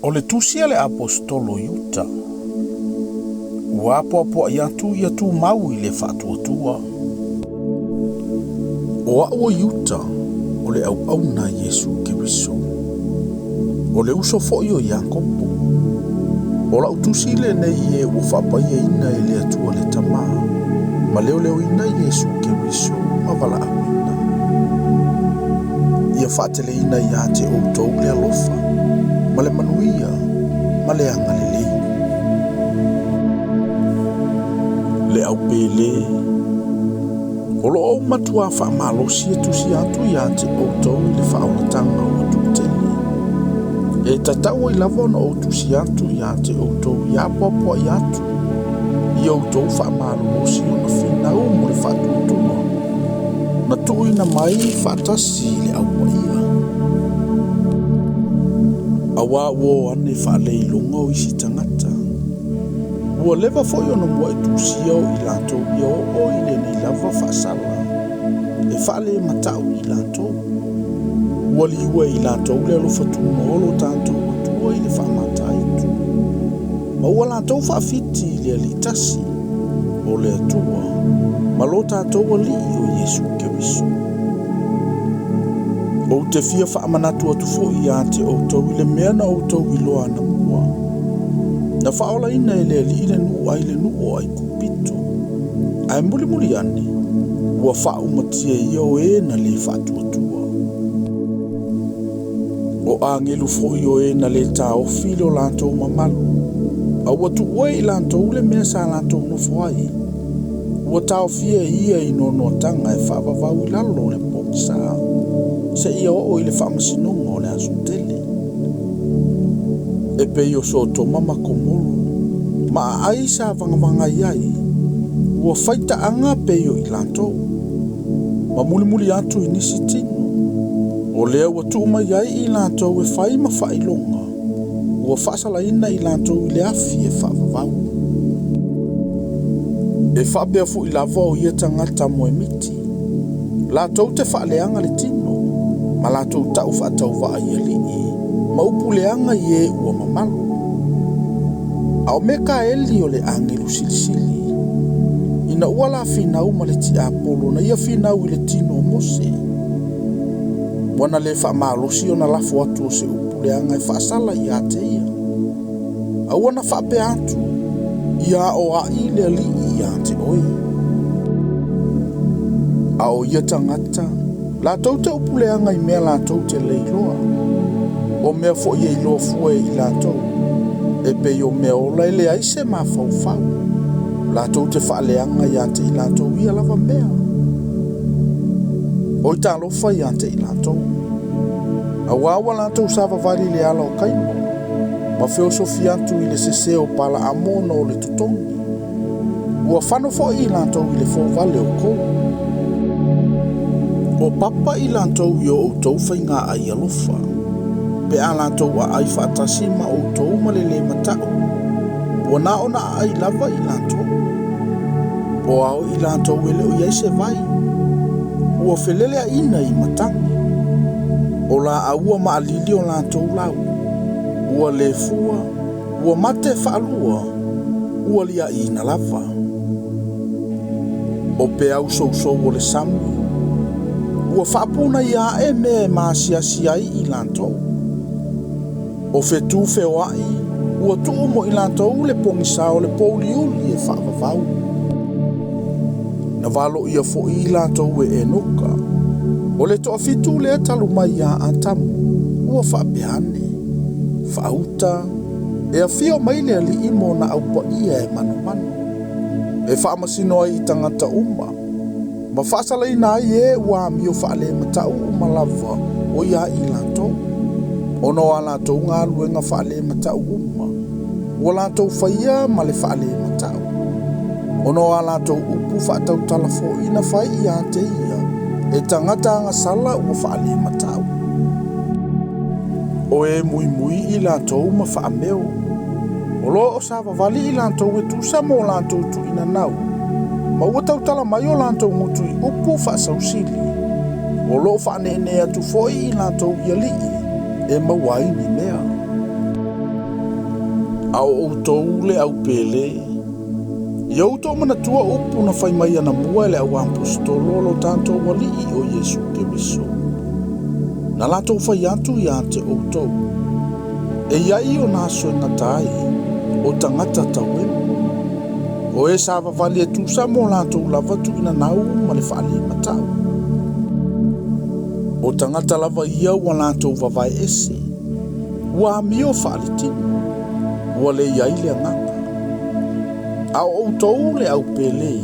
O le tusi a le Aposetolo Iuta, ua apoapoai atu ia tumau i le faatuatua. O au o Iuta, o le auauna a Iesu Keriso, o le uso foi o Iakopo. O lau tusi lenei i e ua faapaiaina e le Atua le Tama, ma leoleoina Iesu Keriso ma valaauina. Ia faateleina ia te outou le alofa, ma le manuia, ma le agalelei. Le aupēlē, o lo o ou matuā faamalosi e tusi atu ia te outou i le faaolataga ua tuutele. E tatau ai lava ona ou tusi atu ia te outou i apoapoai atu i outou faamalolosi ona finau mo le faatuatua na tuuina mai faatasi i le Au Paia. Auā ua o ane faaleiloga o isi tagata. Ua leva foi ona mua'i tusia o i latou ia oo i lenei lava faasala e faalemata'u i latou. Ua liua e i latou le alofa tunoa o lo tatou Atua i le faamataitu, ma ua latou faafiti i le Alii tasi, o le Atua, ma lo tatou Alii o Iesu Keriso. Ou te fia faamanatu atu foi ia te outou i le mea na outou iloa anamua, na faaolaina e le Alii le nuu ai le nuu o Aikupito, ae mulimuli ane, ua faaumatia ia o e na le faatuatua. O agelu foi o e na le taofi i lo latou mamalu, a ua tuua e i latou le mea sa latou nofo ai, ua taofia e ia i noanoataga e faavavau i lalo o le pogisa, seia oo i le faamasinoga o le aso tele. E pei o Sotoma ma Komoro, ma aai sa vagavagai ai, ua faitaaga pei o i latou, ma mulimuli atu i nisi tino. O lea ua tuu mai ai i latou e fai ma faailoga, ua faasalaina i latou i le afi e faavavau. E faapea foi lava o ia tagata moemiti, latou te faaleaga le tino, ma latou tau faatauvaa i alii, ma upu leaga i e ua mamalu. A o Mekaeli o le agelu silisili, ina ua la finau ma le tiapolo na ia finau i le tino o Mose, ua na le faamalosi ona lafo atu o se upu leaga e faasala ia te ia. A ua na faapea atu, Ia aoaʻi le Alii ia te oe. A o ia tagata, latou te upu leaga i mea latou te le iloa, o mea foi e iloa fua e i latou, e pei o mea ola e leai se mafaufau, latou te faaleaga ia te i latou ia lava mea. Oi talofa ia te i latou! Auā ua latou savavali i le ala o Kaino, ma feosofi atu i le sese o Palaamo ona o le totogi. Ua fano foi i latou i le fouvale o Koro. O papa i latou i o outou faiga ai alofa, pe a latou aai faatasi ma outou ma le lē mata'u, ua na ona aai lava i latou. O ao i latou e le o i ai se vai, ua feleleaʻina i matagi. O laau ua maalili o latou lau, ua le fua, ua mate faalua, ua liaʻiina lava. O peau sousou o le sami, ua faapunaia aʻe mea e maasiasi ai i latou. O fetu feoaʻi, ua tuu mo i latou le pogisa o le pouliuli e faavavau. Na valoia foi i latou e Enoka, o le toafitu lea talu mai iā Atamu, ua faapea ane, Faauta, e afio mai le Alii ma ona au paia e manumanu, e faamasino ai i tagata uma, ma faasalaina ai e ua amio faalemata'u uma lava o ia i latou, ona o a latou galuega faalemata'u uma, ua latou faia ma le faalemata'u, ona o a latou upu faatautala foi na fai ia te ia e tagata agasala ua faalemata'u. O e muimui i latou ma faameo, o lo o savavali i latou e tusa ma o latou tuuinanau, ma ua tautala mai o latou gutu i upu faasausili, o lo o faaneenee atu foi i latou i alii e maua ai ni mea. A o outou le au pele, ia outou manatua upu na fai mai anamua e le auaposetolo o lo tatou Alii o Iesu Keriso. Na latou fai atu ia te outou, e i ai ona aso e gata ai o tagata tauemo, o e savavali e tusa mo latou lava tuuinanau ma le faalematau. O tagata lava ia ua latou vavae ese, ua amio faaletino, ua le i ai le agaga. A o outou le au pele,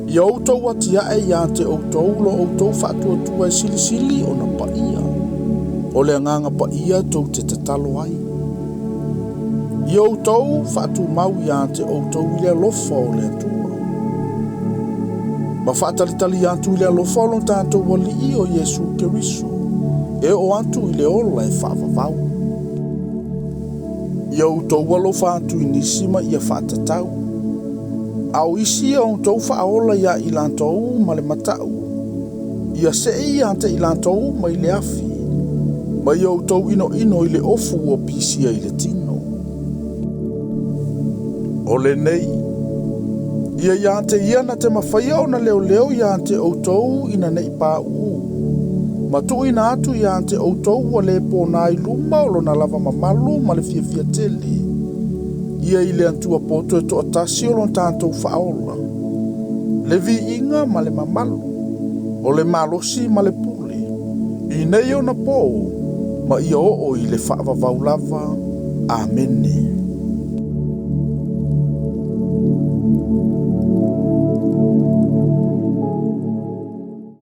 ia outou atiae ia te outou lo outou faatuatua e silisili ona paia, o le agaga paia tou te tatalo ai. Ia outou faatumau ia te outou i le alofa o le Atua, ma faatalitali atu i le alofa o lo tatou Alii o Iesu Keriso, e oo atu i le ola e faavavau. Ia outou alofa atu i nisi ma ia faatatau, a o isi ia outou faaola ia i latou ma le matau, ia see ia te i latou mai le afi, ma ia outou inoino i le ofu ua pisia i le tino. O lenei, ia ia te ia na te mafaia ona leoleo ia te outou ina nei pauu, ma tuuina atu ia te outou ua le pona i luma o lona lava mamalu ma le fiafia tele, ia i le Atua poto e toatasi o lo tatou faaola, le viiga ma le mamalu, o le malosi ma le pule, i nei ona po, ma ia oo i le faavavau lava. Amene.